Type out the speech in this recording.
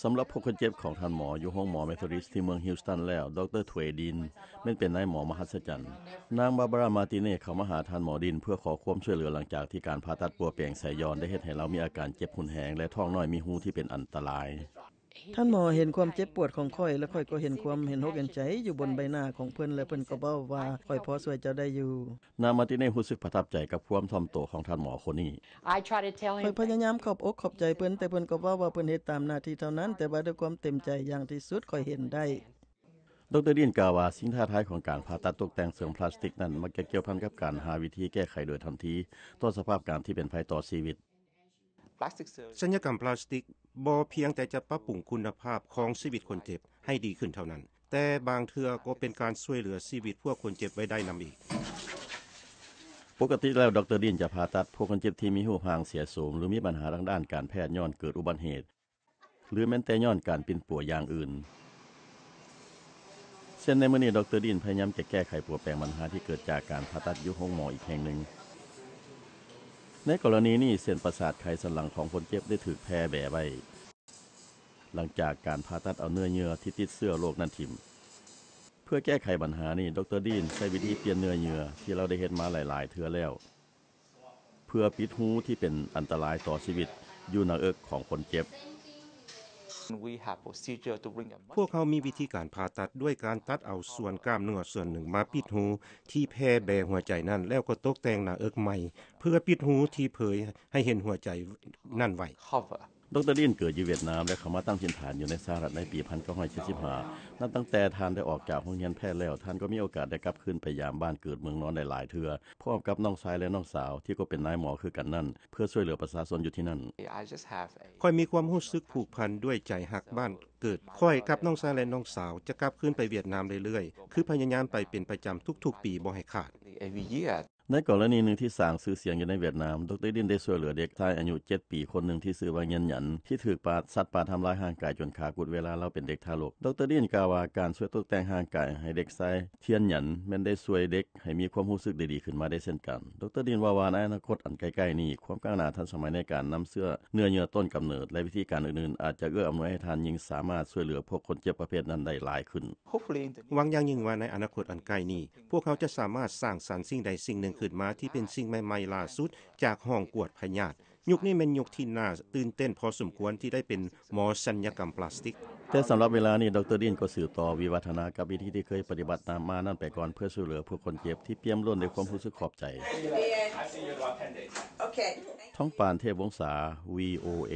ສຳລັບພວກຄົນເຈັບຂອງທ່ານໝໍຢູ່ໂຮງໝໍ Methodist ທີ່ເມືອງ Houston ແລ້ວ ດຣ. Tway Dean ແມ່ນເປັນນາຍໝໍມະຫັດສະຈັນ. ນາງ Barbara Martinez ເຂົ້າມາຫາທ່ານໝໍ Dean ເພື່ອຂໍຄວາມຊ່ວຍເຫຼືອ ຫຼັງຈາກທີ່ການຜ່າຕັດປົວແປງໄສ້ຍ້ອນໄດ້ເຮັດໃຫ້ລາວມີອາການເຈັບຮຸນແຮງ ແລະ ທ້ອງນ້ອຍມີຮູທີ່ເປັນອັນຕະລາຍ. ທ່ານໝໍເຫັນຄວາມເຈັບປວດຂອງຂ້ອຍ ແລະ ຂ້ອຍກໍເຫັນຄວາມເຫັນຫົກເຫັນໃຈຢູ່ບົນໃບໜ້າຂອງເພິ່ນ ແລະ ເພິ່ນກໍເວົ້າວ່າ ຂ້ອຍພໍຊ່ວຍເຈົ້າໄດ້ຢູ່. ນາງ Martinez ຮູ້ສຶກປະທັບໃຈກັບຄວາມຖ່ອມໂຕຂອງທ່ານໝໍຄົນນີ້. ຂ້ອຍພະຍາຍາມຂອບອົກຂອບໃຈເພິ່ນ, ແຕ່ເພິ່ນກໍເວົ້າວ່າເພິ່ນເຮັດຕາມໜ້າທີ່ເທົ່ານັ້ນ, ແຕ່ວ່າດ້ວຍຄວາມເຕັມໃຈຢ່າງທີ່ສຸດ, ຂ້ອຍເຫັນໄດ້. ດຣ. Dean ກ່າວວ່າ ສິ່ງທ້າທາຍຂອງການຜ່າຕັດຕົກແຕ່ງເສີມພລາສຕິກນັ້ນ ມັກຈະກ່ຽວພັນກັບການຫາວິທີແກ້ໄຂໂດຍທັນທີຕໍ່ສະພາບການທີ່ເປັນໄພຕໍ່ຊີວິດ. ສັນຍະກຳພລາສຕິກບໍ່ພຽງແຕ່ຈະປັບປຸງຄຸນນະພາບຂອງຊີວິດຄົນເຈັບໃຫ້ດີຂຶ້ນເທົ່ານັ້ນ, ແຕ່ບາງເທື່ອກໍເປັນການຊ່ວຍເຫຼືອຊີວິດພວກຄົນເຈັບໄວ້ໄດ້ນຳອີກ. ປົກກະຕິແລ້ວ ດຣ. Dean ຈະຜ່າຕັດພວກຄົນເຈັບທີ່ມີຮູບຮ່າງເສຍໂສມ ຫຼື ມີບັນຫາທາງດ້ານການແພດຍ້ອນເກີດອຸບັດເຫດ ຫຼື ແມ່ນແຕ່ຍ້ອນການປິ່ນປົວຢ່າງອື່ນ. ເຊັ່ນໃນມື້ນີ້ ດຣ. Dean ພະຍາຍາມຈະແກ້ໄຂປົວແປງບັນຫາທີ່ເກີດຈາກການຜ່າຕັດຢູ່ໂຮງໝໍອີກແຫ່ງໜຶ່ງ. ໃນກໍລະນີນີ້ ເສັ້ນປະສາດໄຂສັນຫຼັງຂອງຄົນເຈັບໄດ້ຖືກແຜ່ແບໄວ້ ຫຼັງຈາກການຜ່າຕັດເອົາເນື້ອເຍື່ອທີ່ຕິດເຊື້ອໂລກນັ້ນຖິ້ມ. ເພື່ອແກ້ໄຂບັນຫານີ້ ດຣ. Dean ໃຊ້ວິທີປ່ຽນເນື້ອເຍື່ອທີ່ລາວໄດ້ເຮັດມາຫຼາຍໆເທື່ອແລ້ວ ເພື່ອປິດຮູທີ່ເປັນອັນຕະລາຍຕໍ່ຊີວິດຢູ່ໜ້າເອິກຂອງຄົນເຈັບ. ພວກເຮົາມີວິທີການຜ່າຕັດດ້ວຍການຕັດເອົາສ່ວນກ້າມເນື້ອສ່ວນໜຶ່ງມາປິດຮູທີ່ແຜ່ແບຫົວໃຈນັ້ນ ແລ້ວກໍຕົກແຕ່ງໜ້າເອິກໃໝ່ ເພື່ອປິດຮູທີ່ເຜີຍໃຫ້ເຫັນຫົວໃຈນັ້ນໄວ້. ດຣ. Dean ເກີດຢູ່ຫວຽດນາມ ແລະ ເຂົ້າມາຕັ້ງຖິ່ນຖານຢູ່ໃນສະຫະລັດໃນປີໜຶ່ງພັນເກົ້າຮ້ອຍເຈັດສິບຫ້າ. ນັບຕັ້ງແຕ່ທ່ານໄດ້ອອກຈາກໂຮງຮຽນແພດແລ້ວ, ທ່ານກໍມີໂອກາດໄດ້ກັບຄືນໄປຢາມບ້ານເກີດເມືອງນອນໄດ້ຫຼາຍເທື່ອ ພ້ອມກັບນ້ອງຊາຍ ແລະ ນ້ອງສາວທີ່ກໍເປັນນາຍໝໍຄືກັນນັ້ນ ເພື່ອຊ່ວຍເຫຼືອປະຊາຊົນຢູ່ທີ່ນັ້ນ. ຂ້ອຍມີຄວາມຮູ້ສຶກຜູກພັນດ້ວຍໃຈຮັກບ້ານເກີດ. ຂ້ອຍກັບນ້ອງຊາຍ ແລະ ນ້ອງສາວຈະກັບຄືນໄປຫວຽດນາມເລື້ອຍໆ, ຄືພະຍາຍາມໄປເປັນປະຈຳທຸກໆປີບໍ່ໃຫ້ຂາດ. ໃນກໍລະນີໜຶ່ງທີ່ສ້າງຊື່ສຽງຢູ່ໃນຫວຽດນາມ, ດຣ. Dean ໄດ້ຊ່ວຍເຫຼືອເດັກຊາຍອາຍຸເຈັດປີຄົນໜຶ່ງທີ່ຊື່ວ່າ Nguyen Nhan ທີ່ຖືກປາ ສັດປ່າທຳລາຍຮ່າງກາຍຈົນຂາກຸດເວລາລາວເປັນເດັກທາລົກ. ດຣ. Dean ກ່າວວ່າ ການຊ່ວຍຕົກແຕ່ງຮ່າງກາຍໃຫ້ເດັກຊາຍ Nguyen Nhan ແມ່ນໄດ້ຊ່ວຍເດັກໃຫ້ມີຄວາມຮູ້ສຶກໄດ້ດີຂຶ້ນມາໄດ້ເຊັ່ນກັນ. ດຣ. Dean ເວົ້າວ່າ ໃນອະນາຄົດອັນໃກ້ໆນີ້, ຄວາມກ້າວໜ້າທັນສະໄໝໃນການນຳເຊື້ອເນື້ອເຍື່ອຕົ້ນກຳເນີດ ແລະ ວິທີການອື່ນໆ ອາດຈະເອື້ອອຳນວຍໃຫ້ທ່ານຍິ່ງສາມາດຊ່ວຍເຫຼືອພວກຄົນເຈັບປະເພດນັ້ນໄດ້ຫຼາຍຂຶ້ນ. ຫວັງຢ່າງຍິ່ງວ່າໃນອະນາຄົດອັນໃກ້ນີ້, ພວກເຮົາຈະສາມາດສ້າງສັນສິ່ງໃດສິ່ງໜຶ່ງຂຶ້ນມາທີ່ເປັນສິ່ງໃໝ່ໆຫຼ້າສຸດຈາກຫ້ອງກວດພະຍາດ. ຍຸກນີ້ແມ່ນຍຸກທີ່ໜ້າຕື່ນເຕັ້ນພໍສົມຄວນທີ່ໄດ້ເປັນໝໍສັນຍະກຳພລາສຕິກ. ແຕ່ສຳລັບເວລານີ້, ດຣ. Dean ກໍສືບຕໍ່ວິວັດທະນາກັບວິທີທີ່ເຄີຍປະຕິບັດນຳມານັ້ນໄປກ່ອນ ເພື່ອຊ່ວຍເຫຼືອພວກຄົນເຈັບທີ່ປ່ຽມລົ້ນດ້ວຍຄວາມຮູ້ສຶກຂອບໃຈ. Thongpan Thepvongsa, VOA.